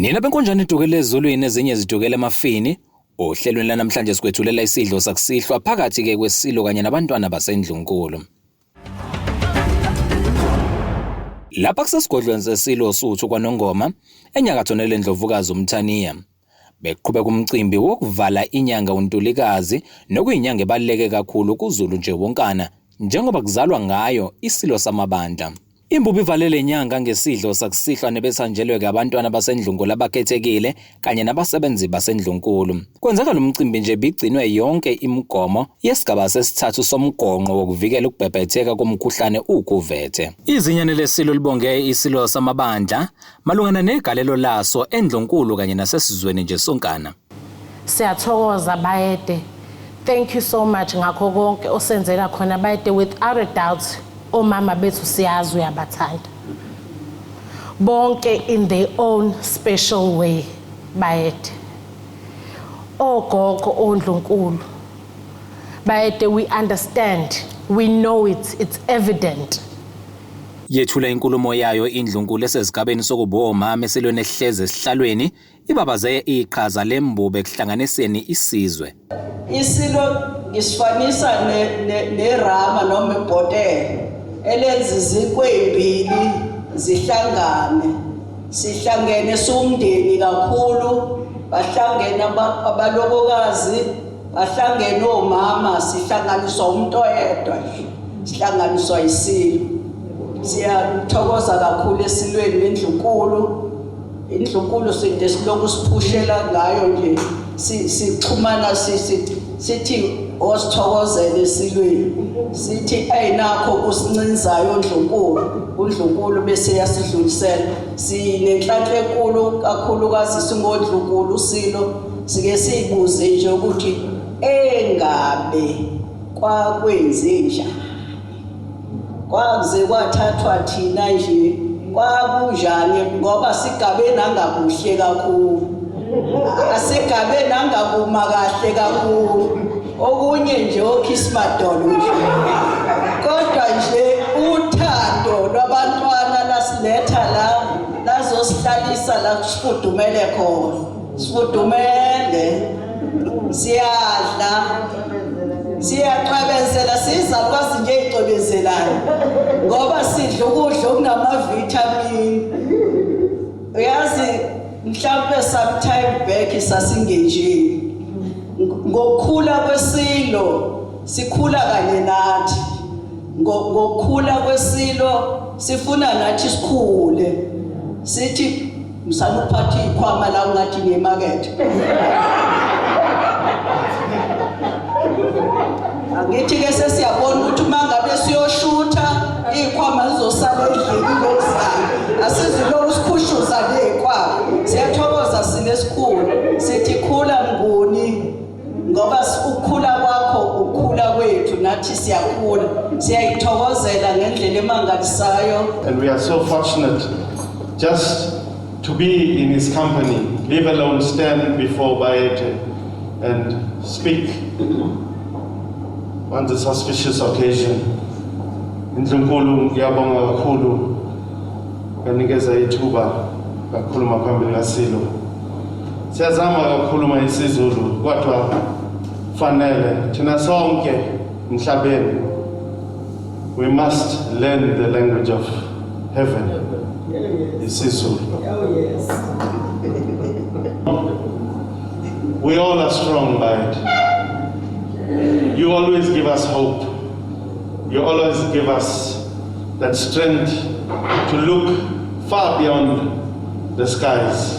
Nina benkonjane idukele ezulwini ezinye zidukele emafini. Ohlelweni lanamhlanje sikwethulela isidlo sakusihlwa phakathi-ke kwesilo kanye nabantwana basendlunkulu. Lapha kusesigodlweni sesilo Suthu kwaNongoma, enyakatho neleNdlovukazi uMthaniya. Bekuqhubeka umcimbi wokuvala inyanga uNtulikazi nokuyinyanga ebaluleke kakhulu kuZulu nje wonkana njengoba kuzalwa ngayo isilo samabandla. Imbubu ivale le nyanga ngesidlo sakusihlwa nebesanjelwe-ke abantwana basendlunkulu abakhethekile kanye nabasebenzi basendlunkulu. Kwenzeka lo mcimbi nje bigcinwe yonke imigomo yesigaba sesithathu somgonqo wokuvikela ukubhebhetheka komkhuhlane ukhuvethe. Izinyane lesilo libonge isilo samabandla malungana negalelo laso endlunkulu kanye nasesizweni nje sonkana. Siyathokoza Bayede. Thank you so much ngakho konke osenzela khona Bayede without a doubt omama bethu siyazi uyabathanda. Bonke in their own special way Bayede. Ogogo ondlunkulu. Bayede we understand, we know it, it's evident. Yethula inkulumo yayo indlunkulu esezigabeni sokuba omama esilweni esihlezi esihlalweni ibabaze iqhaza lembube ekuhlanganiseni isizwe. Isilo ngisifanisa nerama noma ibhotela elenza izinkwe ezimbili zihlangane. Sihlangene siwumndeni kakhulu, bahlangene abalobokazi, bahlangene omama, sihlanganiswa umuntu oyedwa nje, sihlanganiswa isilo. Siyathokoza kakhulu esilweni nendlunkulu. Indlunkulu side silokhu siphushela ngayo nje sixhumana sithi osithokozele esilweni sithi ayinakho kusincinzayo ndlunkulu undlunkulu bese yasidlulisela sinenhlanhla enkulu kakhulukazi singondlunkulu silo sike siyibuze nje ukuthi engabe kwakwenze njani Kwaze kwathathwa thina nje kwakunjani ngoba sigabe nangakuhle kakhulu asigabe nangakuma kahle kakhulu okunye nje okhismadolo nje kodwa nje uthando lwabantwana lasiletha la lazosihlalisa la sifudumele khona sifudumele siyadla siyacwebezela sizalukwazi nje ey'cwebezelayo ngoba sidla ukudla okunama-vitamin uyazi mhlawumpe sometime back sasingenjeni ngokukhula kwesilo sikhula kanye nathi ngokukhula kwesilo sifuna nathi sikhule sithi Msana uphatha ikhwama la ungathi ngemakethe. Angithi ke sesiyabona ukuthi uma ngabe siyoshutha izikhwama zizosala endlini ngokuzayo. Asizilokhu sikhushuza nezikhwama. Siyathokoza sinesikhulu. Sithi khula Mnguni ngoba ukukhula kwakho ukukhula kwethu nathi siyakhula. Siyayithokozela ngendlela emangalisayo. And we are so fortunate just to be in his company, leave alone stand before Bayete and speak on this auspicious occasion. Indlunkulu ngiyabonga kakhulu nganikeza ithuba ngakhuluma phambili kaSilo. Siyazama kakhuluma isiZulu kodwa fanele thina sonke emhlabeni we must learn the language of heaven isiZulu. We all are strong by it. You always give us hope. You always give us that strength to look far beyond the skies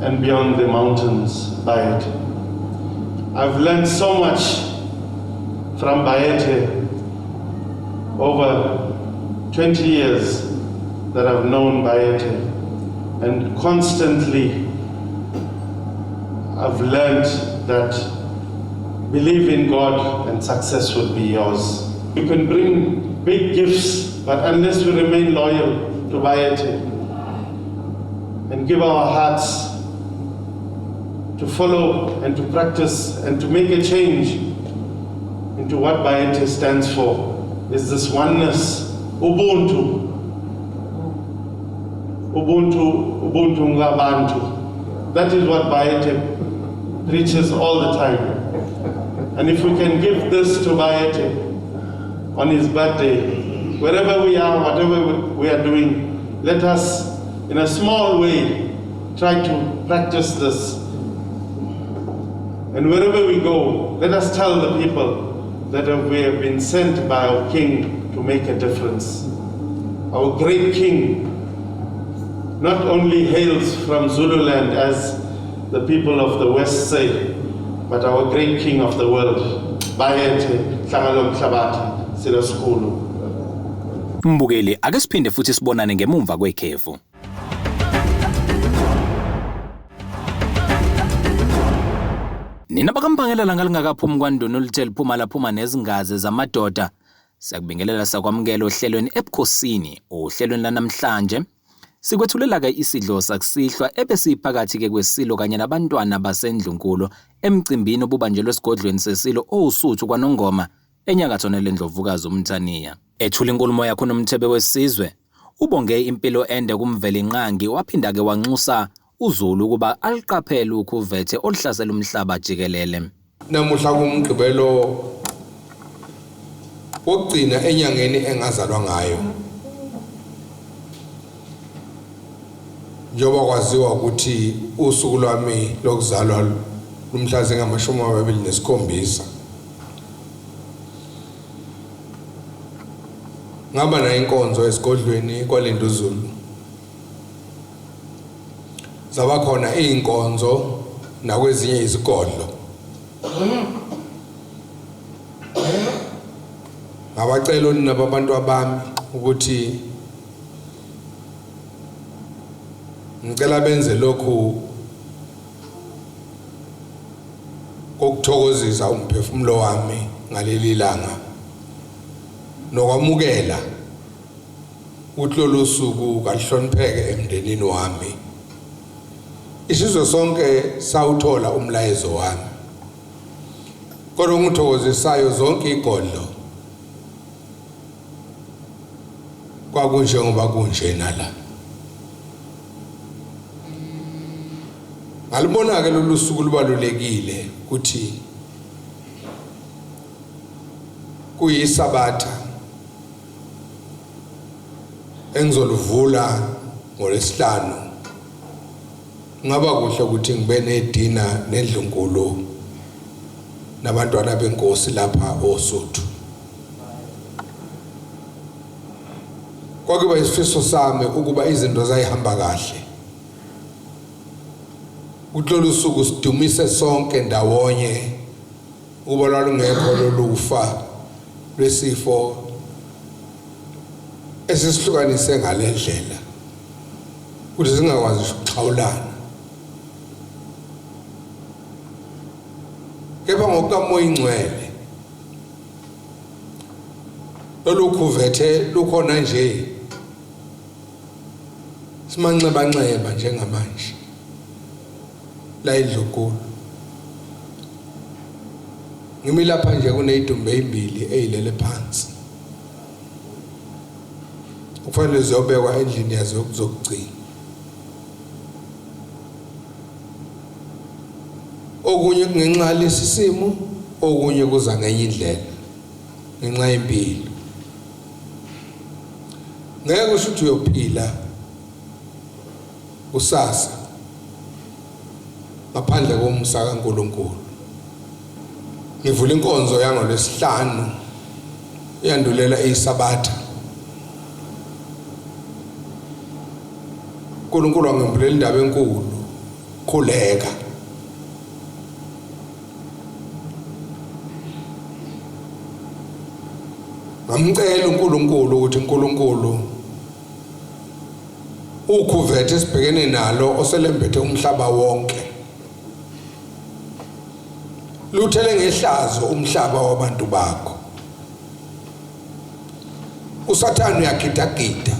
and beyond the mountains by it. I've learned so much from Bayete over 20 years that I've known Bayete, and constantly I've learned that believe in God and success will be yours. You can bring big gifts, but unless we remain loyal to Bayete and give our hearts to follow and to practice and to make a change into what Bayete stands for, is this oneness, Ubuntu. Ubuntu, Ubuntu Ngabantu. That is what Bayete preaches all the time. And if we can give this to Bayete on his birthday, wherever we are, whatever we are doing, let us, in a small way, try to practice this. And wherever we go, let us tell the people that we have been sent by our King to make a difference. Our great King not only hails from Zululand, as the people of the West say, but our great King of the world, Bayete Hlanga Lomhlabathi, Silo Sikhulu. Mbukeli, ake siphinde futhi sibonane ngemumva kwekhefu. Nina bakaMpangela langa lingakaphumi kwaNduna oluthe liphuma laphuma nezingazi zamadoda. Siyakubingelela sakwamukela ohlelweni ebukhosini, ohlelweni lanamhlanje. Sikwethulela-ke isidlo sakusihlwa ebesiphakathi-ke kwesilo kanye nabantwana basendlunkulu emcimbini obubanjelwe esigodlweni sesilo oWusuthu kwaNongoma enyakatho neleNdlovukazi uMthaniya. Ethula inkulumo yakhe uNomthebe wesizwe, ubonge impilo ende kuMvelinqangi waphinda-ke wanxusa uZulu ukuba aluqaphele ukhuvethe oluhlasela umhlaba jikelele. Namuhla kuMgqibelo wokugcina enyangeni engazalwa ngayo. Njengoba kwaziwa ukuthi usuku lwami lokuzalwa lumhla zingamashumi amabili nesikhombisa. Ngaba nayo inkonzo esigodlweni kwaLinduzulu. Zaba khona iy'nkonzo nakwezinye izigodlo. Ngabacela onina babantu abami ukuthi ngicela benze lokhu kokuthokozisa umphefumulo wami ngaleli langa nokwamukela ukuthi lolu suku kaluhlonipheke emndenini wami. Isizwe sonke sawuthola umlayezo wami, kodwa ongithokozisayo zonke igodlo kwakunjengoba kunjena la. Ngalibona-ke lolu suku lubalulekile ukuthi kuyisabatha engizoluvula ngolwesihlanu. Ngaba kuhle ukuthi ngibe nedina nendlunkulu nabantwana benkosi lapha oSuthu. Kwakuba isifiso sami ukuba izinto zayihamba kahle kulolu suku, sidumise sonke ndawonye ukuba lwalungekho lolufa lwesifo esisihlukanise ngale ndlela ukuthi singakwazi ukuxhawulana. Kepha ngokukaMoya Ingcwele lolu khuvethe lukhona nje, simanxebanxeba njengamanje la endlunkulu. Ngimi lapha nje kuney'dumbu ey'mbili ey'lele phansi, kufanele ziyobekwa endlini yazo zokugcina. Okunye kungenxa yalesi simo, okunye kuza ngenye indlela ngenxa yempilo. Ngeke usho ukuthi uyophila kusasa ngaphandle komusa kaNkulunkulu. Ngivula inkonzo yangolwesihlanu eyandulela iSabatha. uNkulunkulu wangembulela indaba enkulu, khuleka. Ngamcela uNkulunkulu ukuthi uNkulunkulu ukhuvethe esibhekene nalo oselembethe umhlaba wonke luthele ngehlazo umhlaba wabantu bakho. USathane uyagidagida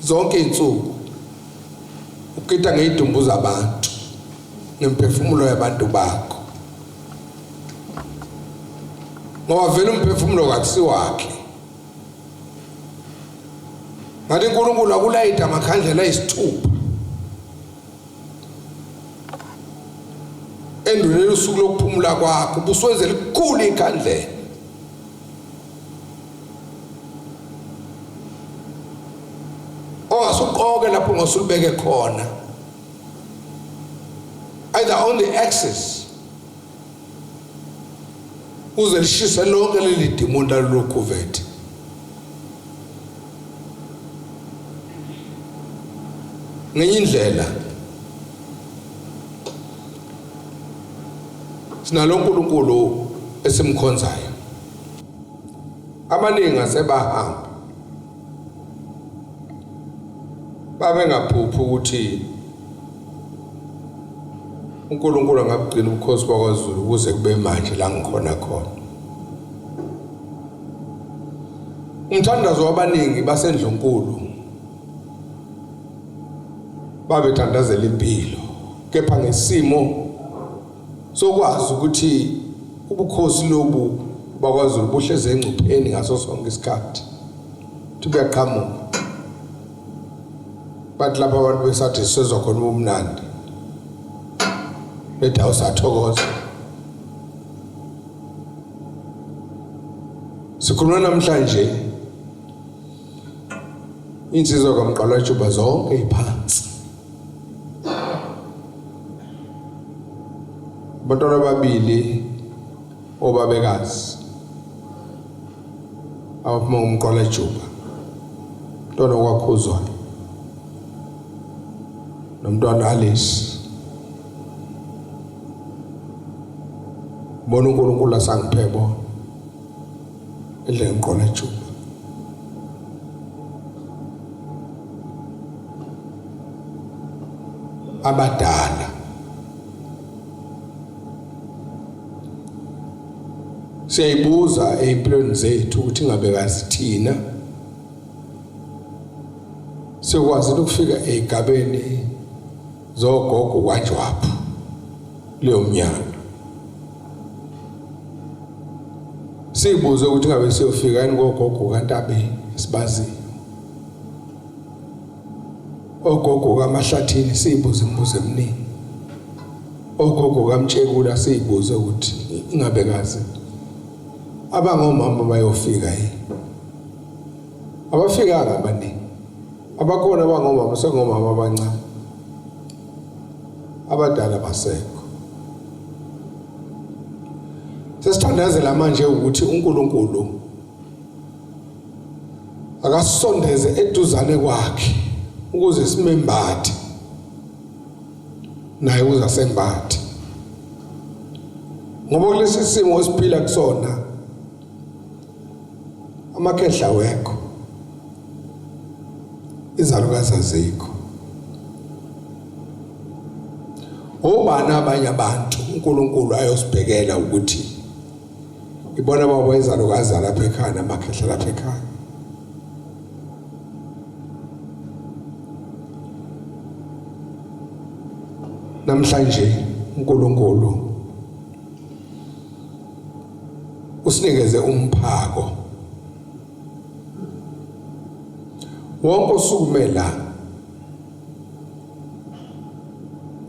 zonke izinsuku, ugida ngey'dumbu zabantu, ngemphefumulo yabantu bakho, ngoba vele umphefumulo kakusiwakhe. Ngathi uNkulunkulu akulayida amakhandlela ayisithupha endulela usuku lokuphumula kwakho, ubuswenze likhulu ikhandlela. Ongasuqoke lapho ungasulubeke khona, either on the axis uze lishise lonke leli dimoni lalolu khuvethe. Ngenye indlela sinalo uNkulunkulu esimkhonzayo, abaningi asebahamba babengaphuphi ukuthi uNkulunkulu angabugcina ubukhosi bakwaZulu kuze kube manje la ngikhona khona. Umthandazo wabaningi basendlunkulu babethandazela impilo, kepha ngesimo sokwazi ukuthi ubukhosi lobu bakwaZulu buhleze engcupheni ngaso sonke isikhathi, ukuthi buyaqhamuka bathi lapho abantu besathi sisezwa khona ubumnandi bethi awusathokoza. Sikhuluma namhlanje insizwa kaMqalwajuba zonke iphansi, abantwana ababili obabekazi abaphuma ngumqwalajuba, umntwana okwakhuzwayo nomntwana Alice. Bona uNkulunkulu asangiphe bona edle ngiqwalajuba. Abadala siyayibuza ey'mpilweni zethu ukuthi ingabe kazi thina siyokwazi ukufika ey'gabeni zogogo kwanjwaphu leyo mnyaka, siyibuze ukuthi ngabe siyofika yini kogogo kaNtabeni esibaziyo, ogogo kaMahlathini, siyibuze imibuzo eminingi, ogogo kaMtshekula, siyibuze ukuthi ingabe kazi abangomama bayofika yini. Abafikanga abaningi, abakhona abangomama sengomama abancane, abadala basekho. Sesithandazela manje ukuthi uNkulunkulu akasondeze eduzane kwakhe ukuze simembathe naye ukuze asembathe, ngoba kulesi simo esiphila kusona amakhehla wekho, izalukazi azikho. Obani abanye abantu uNkulunkulu ayosibhekela ukuthi ibona babo izalukazi lapha ekhaya namakhehla lapha ekhaya? Namhlanje uNkulunkulu usinikeze umphako wonke osukumela,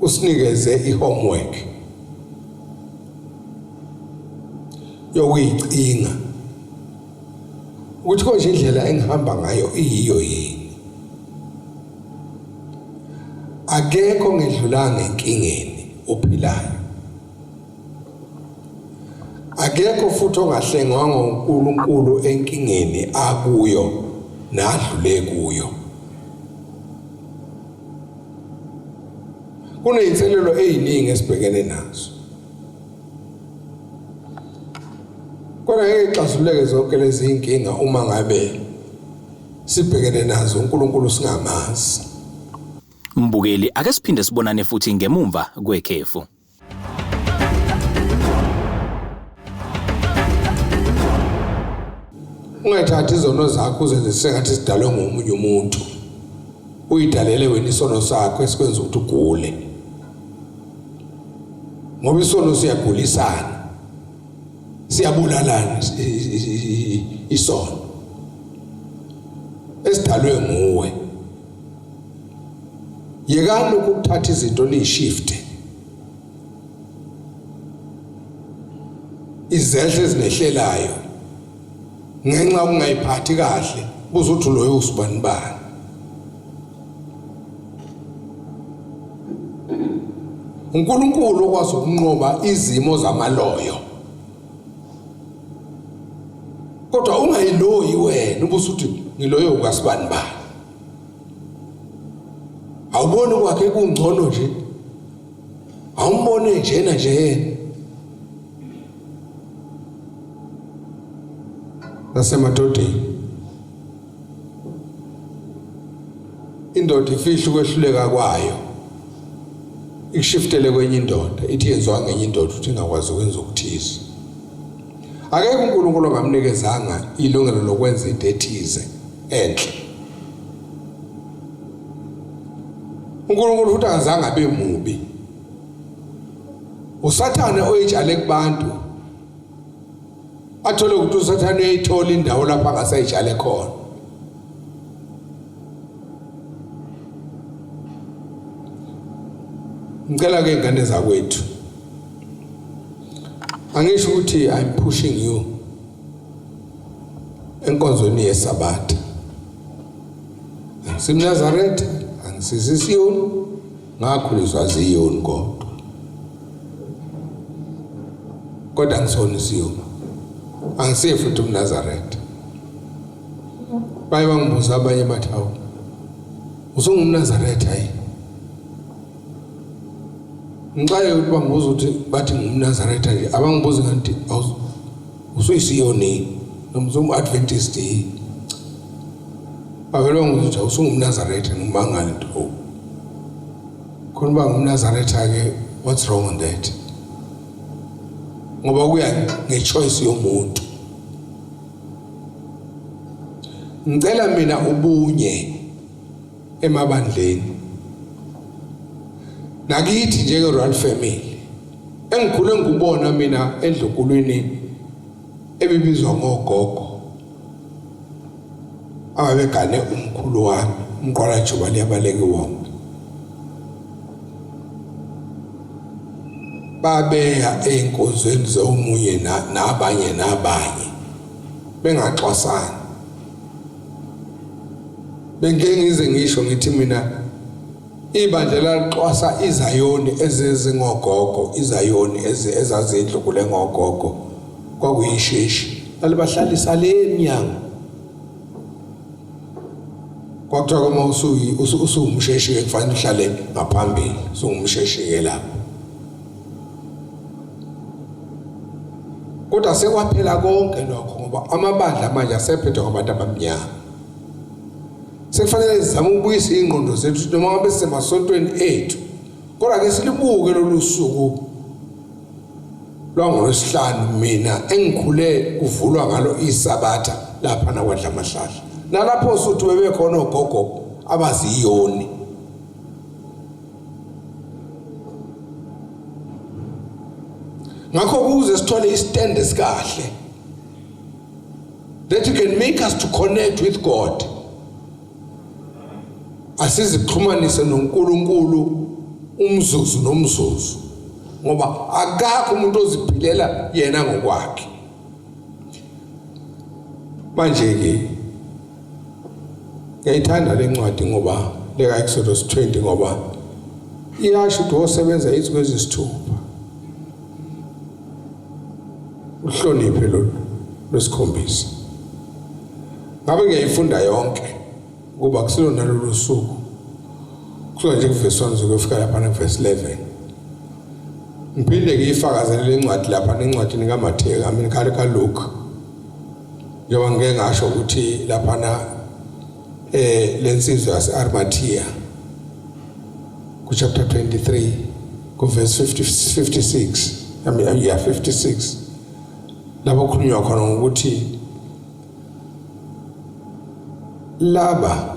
usinikeze i-homework yokuyicinga ukuthi konje indlela engihamba ngayo iyiyo yini. Akekho ngedlulanga enkingeni ophilayo, akekho futhi ongahlengwanga uNkulunkulu enkingeni akuyo nadlule kuyo. Kuney'nselelo ey'ningi esibhekene nazo, kodwa ngeke ixazululeke zonke lezi iy'nkinga uma ngabe sibhekene nazo uNkulunkulu singamazi. Mbukeli, ake siphinde sibonane futhi ngemumva kwekhefu. Ungayithathi izono zakho uzenze sengathi sidalwe ngomunye umuntu. Uyidalele wena isono sakho esikwenza ukuthi ugule, ngoba isono siyagulisana, siyabulalana isono. Idalwe nguwe. Yekani ukuthatha izinto niyishifte. Izehle ezinehlelayo ngenxa ungayiphathi kahle buzothi loyo usibani bani. uNkulunkulu okwazi ukunqoba izimo zamaloyo. Kodwa ungayiloyi wena ubusuthi ngiloyo ukasibani bani. Awuboni kwakhe kungcono nje. Awumbone njena nje yena. Nasemadodeni indoda ifihla ukwehluleka kwayo ikushiftele kwenye indoda ithi yenziwa ngenye indoda ukuthi ingakwazi ukwenza okuthize. Akekho uNkulunkulu ongamnikezanga ilungelo lokwenza into ethize enhle. uNkulunkulu futhi akazange abe mubi. uSathane oyitshale kubantu athole ukuthi uSathane uyayithola indawo lapho angasayitshale khona. Ngicela ke ingane zakwethu, angisho ukuthi I'm pushing you enkonzweni yeSabatha. AngisiMnazaretha, angisisiyoni, ngakhuliswa ziyoni kodwa angisona isiyoni, angisiye futhi umNazaretha. Baye bangibuza abanye bathi, hawu usungumNazaretha yini? Ngixaye ukuthi bangibuza ukuthi bathi ngumNazaretha nje, abangibuzi ngathi usuyisiyoni noma usungum-Adventist yini. Bavele bangibuza ukuthi usungumNazaretha, ngimangale nto. Khona uba ngumNazaretha-ke, what's wrong on that? Ngoba kuya nge-choice yomuntu. Ngicela mina ubunye emabandleni nakithi njenge-royal family engikhule ngikubona mina endlukulwini ebibizwa ngogogo ababegane umkhulu wami umqwalajuba liyabaleka wonke, babeya ey'nkonzweni zomunye nabanye nabanye bengaxwasani. Bengike ngize ngisho ngithi mina ibandla lalixwasa izayoni ezezingogogo, izayoni ezazindlu kule ngogogo kwakuyisheshi, lalibahlalisa le emnyango. Kwakuthiwa uma usuwumsheshi-ke kufanele uhlale ngaphambili, usungumsheshi-ke lapho. Kodwa sekwaphela konke lokho ngoba amabandla manje asephethwe ngabantu abamnyama. Sekufanele sizame ukubuyisa iy'ngqondo zethu noma ngabe sisemasontweni ethu, kodwa ke silibuke lolu suku lwangolwesihlanu mina engikhule kuvulwa ngalo iSabatha lapha nakwadla amahlahla, nalapho suthu bebekhona ogogo abaziyoni. Ngakho ukuze sithole istand esikahle that you can make us to connect with God, asizixhumanise noNkulunkulu umzuzu nomzuzu, ngoba akakho umuntu oziphilela yena ngokwakhe. Manje ke ngiyayithanda le ncwadi ngoba leka Exodus 20, ngoba iyasho ukuthi wosebenza izinsuku ezisithupha, uhloniphe lolu lwesikhombisa. Ngabe ngiyayifunda yonke kuba kusilona lolu suku, kusuka nje kuvesi 1 kuzofika lapha na verse 11. Ngiphinde ngiyifakazele le ncwadi lapha encwadini kaMathewu, I mean kaLuke, njengoba ngike ngasho ukuthi laphana lensizwa yase-Arimathea ku chapter 23 ku verse 56, I mean yeah 56, lapho kukhulunywa khona ngokuthi laba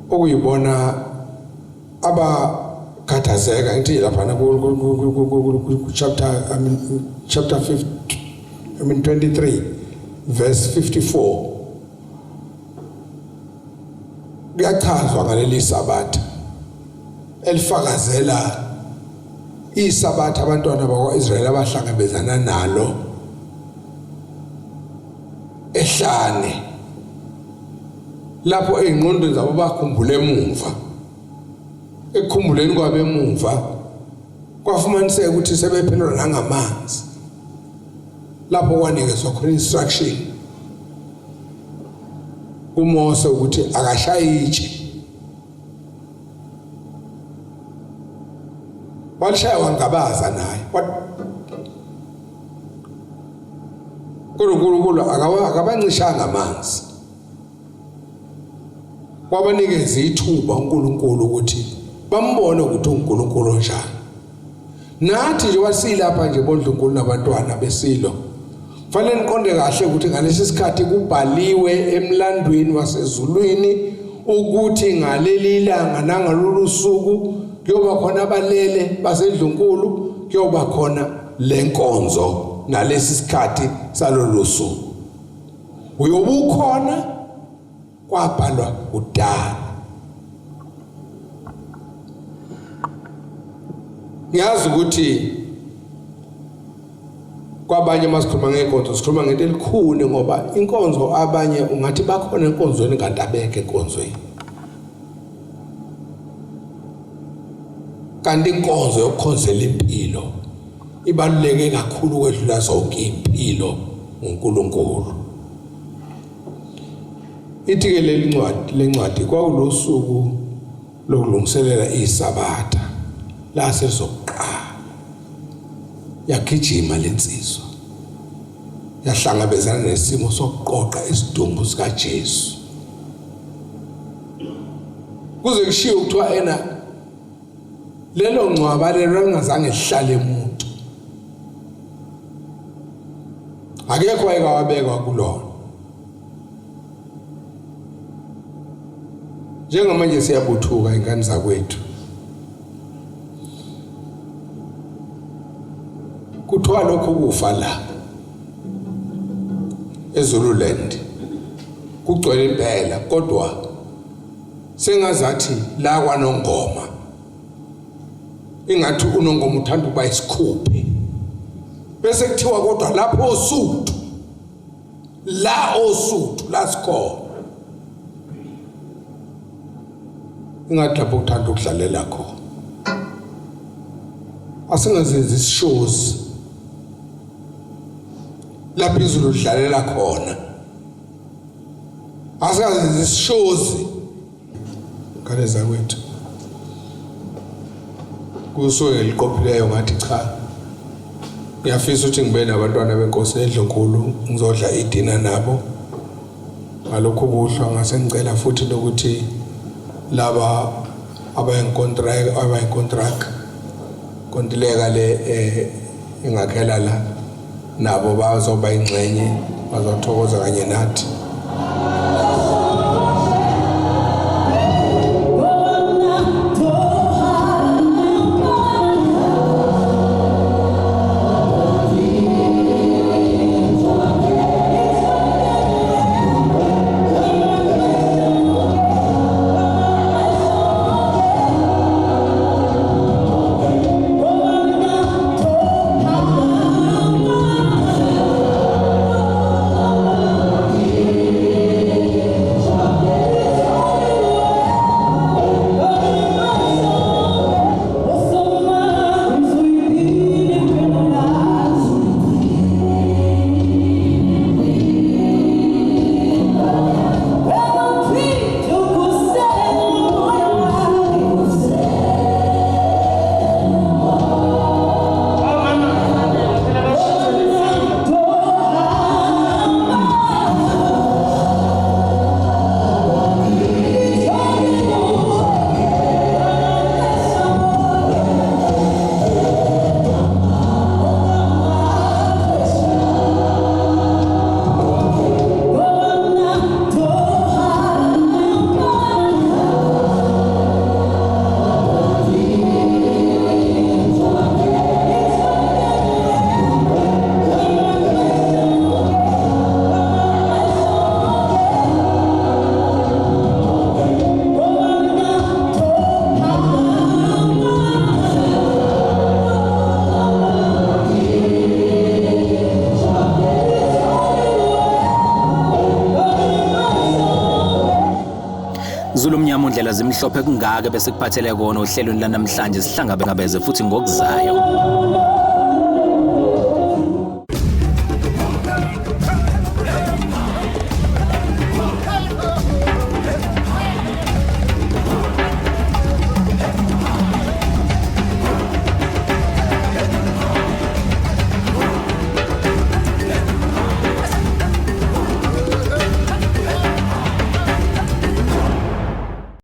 okuyibona abakhathazeka, ngithi laphana ku chapter, I mean chapter 50, I mean 23 verse 54, Kuyachazwa ngaleli sabatha elifakazela isabatha abantwana bakwa-Israyeli abahlangabezana nalo ehlane, lapho ey'ngqondweni zabo bakhumbula emumva. Ekukhumbuleni kwabo emumva kwafumaniseka ukuthi sebephelelwa nangamanzi, lapho kwanikezwa khona instruction kuMose ukuthi akashaye itshe. Walishaya wangabaza naye. uNkulunkulu akabancishanga amanzi, wabanikeza ithuba uNkulunkulu ukuthi bambone ukuthi uNkulunkulu onjani. Nathi nje wasilapha nje bondlunkulu nabantwana besilo, fanele niqonde kahle ukuthi ngalesi sikhathi kubhaliwe emlandweni wasezulwini ukuthi ngaleli langa nangalolu suku kuyoba khona abalele basendlunkulu, kuyoba khona lenkonzo nalesi sikhathi salolu suku. Uyobukhona kwabhalwa kudala. Ngiyazi ukuthi kwabanye masikhuluma ngenkonzo sikhuluma ngento elikhulu, ngoba inkonzo abanye ungathi bakhona enkonzweni kanti abekho enkonzweni. Kanti inkonzo yokukhonzela impilo ibaluleke kakhulu ukwedlula zonke impilo ngoNkulunkulu. Ithi ke leli ncwadi lencwadi kwakulosuku lokulungiselela iSabatha lasezokuqala. Yagijima lensizwa yahlangabezana nesimo sokuqoqa isidumbu sikaJesu. Kuze kushiwo kuthiwa ena lelo ngcwaba lelo lingazange lihlale umuntu, akekho wayekawabekwa kulona. Njengamanje siyabuthuka ingane zakwethu, kuthiwa lokhu kufa la eZululand kugcwele impela, kodwa sengazathi la kwaNongoma ingathi uNongoma uthanda ukuba isikhuphe, bese kuthiwa kodwa lapho oSuthu, la oSuthu la sikhona ingathi lapho uthanda ukudlalela khona. Asingazenzi isishozi lapho izulu lidlalela khona, asingazenzi isishozi. Ngane zakwethu, kusuke ngeliqophileyo ngathi cha, ngiyafisa ukuthi ngibe nabantwana benkosi endlunkulu, ngizodla idina nabo ngalokhu kuhlwa. Ngase ngicela futhi nokuthi laba abayinkontraka abayinkontraka kontileka le engakhela la nabo bazoba ingxenye, bazothokoza kanye nathi. Zimnyama undlela zimhlophe kungaka bese kuphathele kona ohlelweni lanamhlanje sihlangabeze futhi ngokuzayo.